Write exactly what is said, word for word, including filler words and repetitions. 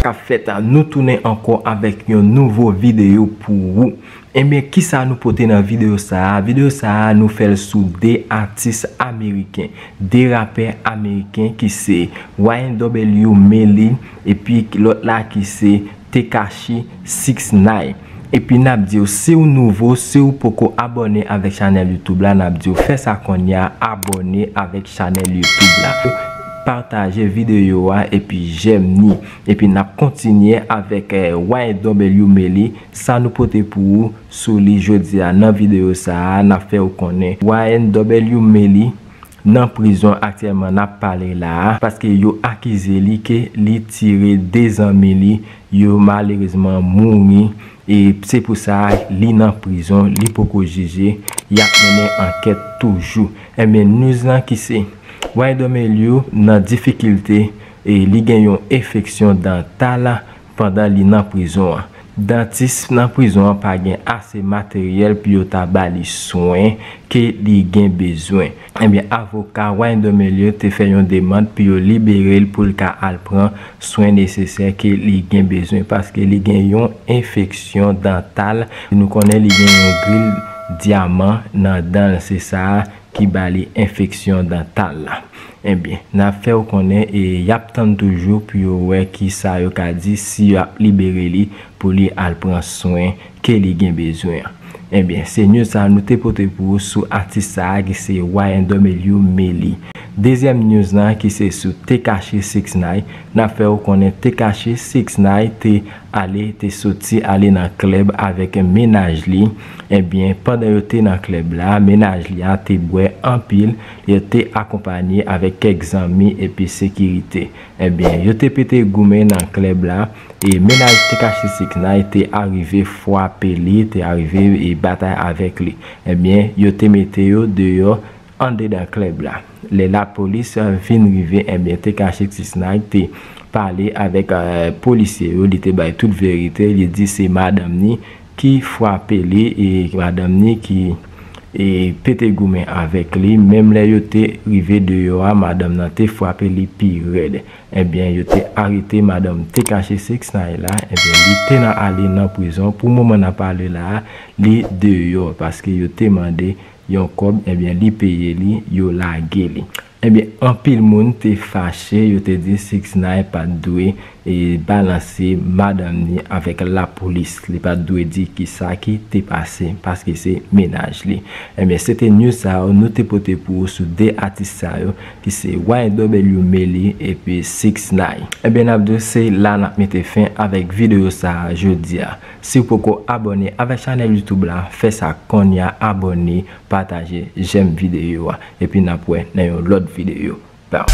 K ap fèt, nou tounen ankò avèk yon nouvo videyo pou ou. Ebyen, kisa nou pote nan videyo sa a? Videyo sa a, nou fè l sou de atis ameriken, de rapè ameriken ki se Y N W Melly epi lòt la ki se Tekashi six nine. Epi n ap di w, si w nouvo, si w poko abòne avèk chanèl YouTube la, n ap di w fè sa kounye a, abòne avèk chanèl YouTube la. Pataje videyo a epi jèm ni. Epi n ap kontinye avèk eh, Y N W Melly, sa nou pote pou ou sou li jodi a nan videyo sa a, n ap fè w konnen Y N W Melly nan prizon aktyèlman n ap pale la a, paske yo akize li ke li tire de zanmi li, yo malerezman mouri, e se pou sa li nan prizon, li poko jije, y ap mennen ankèt toujou. Ebyen, news lan ki se Y N W Melly nan difikilte, e li gen yon enfeksyon dantal pandan li nan prizon an. Dantis nan prizon an pa gen ase materyèl pou yo ta ba li swen ke li gen bezwen. Ebyen, avoka Y N W Melly te fè yon demann pou yo libere l pou l ka al pran swen nesesè ke li gen bezwen, paske li gen yon enfeksyon dantal. Nou konnen li gen yon gril dyaman nan dan l, se sa ki ba li enfeksyon dantal la. Ebyen, n ap fè w konnen e y ap tann toujou pou yo wè kisa yo ka di, si y ap libere li pou li al pran swen ke li gen bezwen an. Ebyen, se news sa a nou te pote pou ou sou atis sa a ki se Y N W Melly. Dezyèm news lan ki se sou Tekashi six nine, n ap fè w konnen Tekashi six nine te ale, te soti ale nan klèb avèk mennaj li. Ebyen, pandan yo te nan klèb la, mennaj li a te bwè anpil, yo te akonpanye avèk kèk zanmi epi sekirite. Ebyen, yo te pete goumen nan klèb la, e mennaj Tekashi six nine te arive frape li, te arive e batay avèk li. Ebyen, yo te mete yo deyò andedan klèb la. Lè lapolis vin rive, ebyen, Tekashi six nine te pale avèk eh, polisye yo, li te bay tout verite, li di se madanm ni ki frape li, e madanm ni ki e pete goumen avèk li. Menm lè yo te rive deyò a, madanm nan te frape li pi rèd. Ebyen, yo te arete madanm Tekashi six nine la. Ebyen, li te nan ale nan prizon. Pou moman n ap pale la a, li deyò paske yo te mande yon kòb, ebyen, li peye li, yo lage li. Ebyen, anpil moun te fache, yo te di six nine pa t dwe e balanse madanm ni avèk lapolis. Li pa t dwe di kisa ki te pase, paske se mennaj li. Ebyen, se te news sa yo nou te pote pou ou sou de atis sa yo, ki se Y N W Melly epi six nine. Ebyen, n ap di w se la n ap mete fen avèk videyo sa a jodi a. Si w poko abòne avèk chanèl YouTube la, fè sa kounye a, abòne, pataje, jèm videyo a. Epi n ap wè nan yon lòt videyo. Pow.